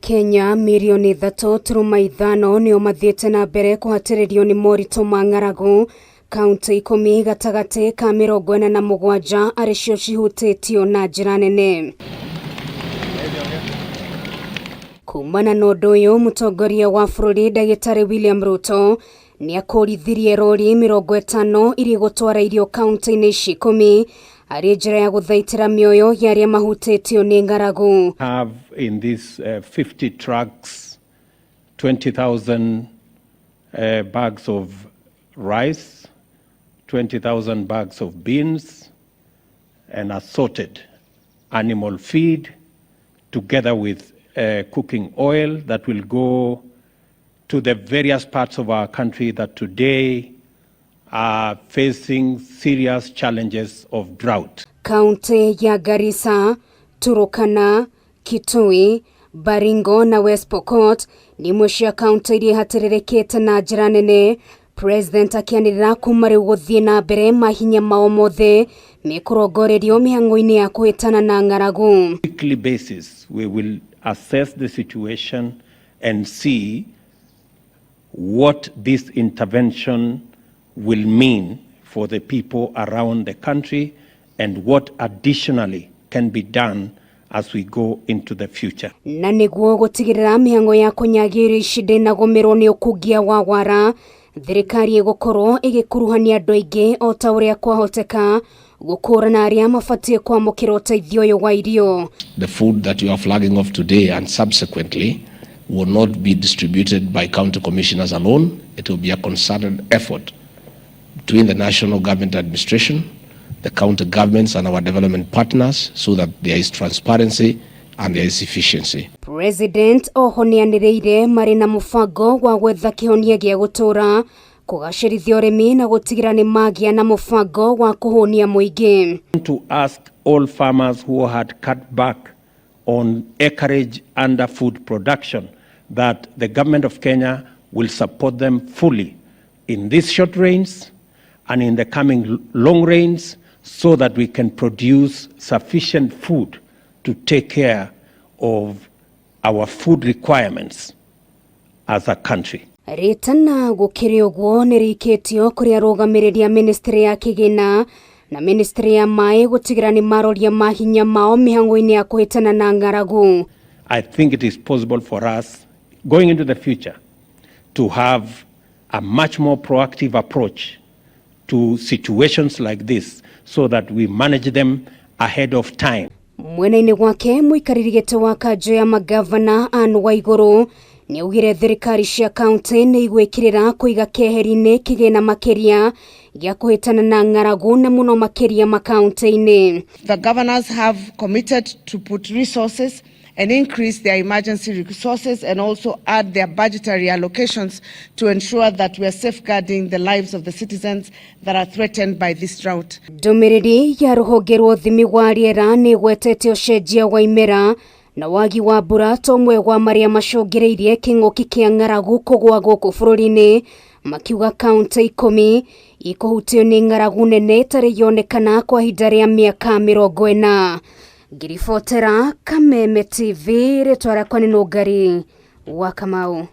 Akenya mirioni 3.5 nĩo mathiĩte na mbere kũhatĩrĩrio nĩ moritũ ma ng'aragu kaunti 10 gatagatĩ ka 47 arĩ cio cihutĩtio na njĩra nene. Kumana na ũndũ ũyũ, mũtongoria wa bũrũri Ndagĩtarĩ William Ruto nĩ akũrithirie rori 50 iria igũtwara irio kaunti-inĩ ici 10 arĩ njĩra ya gũthaitĩra mĩoyo ya arĩa mahutĩtio nĩ ng'aragu. Have in these 50 trucks 20,000 bags of rice, 20,000 bags of beans, and assorted animal feed, together with cooking oil that will go to the various parts of our country that today are facing serious challenges of drought. Kaunti ya Garissa, Turukana, Kitui, Baringo na West Pokot nĩ imwe cia kaunti iria ihatĩrĩrĩkĩte na njĩra nene. President akĩanĩrĩra kuma rĩu gũthiĩ na mbere mahinya mao mothe mekũrongorerio mĩhang'o-inĩ ya kũhĩtana na ng'aragu. Weekly basis, we will assess the situation and see what this intervention will mean for the people around the country and what additionally can be done as we go into the future. Na nĩguo gũtigĩrĩra mĩhang'o ya kũnyagia irio ici ndĩnagũmĩrwo nĩ ũkungia wa wara, thirikari ĩgũkorwo ĩgĩkuruhania andũ aingĩ o ta ũrĩa kwahoteka gũkũrana arĩa mabatiĩ kwamũkĩra ũteithio ũyũ wa irio. The food that you are flagging off today and subsequently will not be distributed by county commissioners alone. It will be a concerted effort between the national government administration, the county governments and our development partners so that there is transparency and there is efficiency. President oho nĩanĩrĩire marĩ na mũbango wa gwetha kĩhonia gĩa gũtũũra kũgacĩrithia ũrĩmi na gũtigĩra nĩ magĩa na mũbango wa kũhũnia mũingĩ. To ask all farmers who had cut back on acreage under food production that the government of Kenya will support them fully in these short rains and in the coming long rains so that we can produce sufficient food to take care of our food requirements as a country. Rĩtana gũkĩrĩ ũguo nĩ rĩikĩtio kũrĩ arũgamĩrĩri a ministry ya kĩgĩna na ministry ya maĩ gũtigĩra nĩ maroria mahinya mao mĩhang'o-inĩ ya kũhĩtana na ng'aragu. I think it is possible for us going into the future to have a much more proactive approach to situations like this so that we manage them ahead of time. Mwena-inĩ gwake mũikarĩri gĩtĩ wa kanjũ ya magavana Anne Waigũrũ nĩ augire thirikari cia kaunti nĩ igwĩkĩrĩra kũiga keheri-inĩ kĩgĩna makĩria gĩa kũhĩtana na ng'aragu na mũno makĩria makaunti-inĩ. The governors have committed to put resources and increase their emergency resources and also add their budgetary allocations to ensure that we are safeguarding the lives of the citizens that are threatened by this drought. Ndũmĩrĩri ya rũhonge rwa ũthimi wa rĩera nĩ ĩgwetete ũcenjia wa imera na wagi wa mbura ta ũmwe wa marĩa macũngĩrĩirie kĩng'ũki kĩa ng'aragu kũgũa gũkũ bũrũri-inĩ, makiuga kaunti 10 ikũhutio nĩ ng'aragu nene ĩtarĩ yonekana kwa ihinda rĩa mĩaka 40. Ngiribotera Kameme TV, rĩtwa rĩakwa nĩ Nũngari wa Kamau.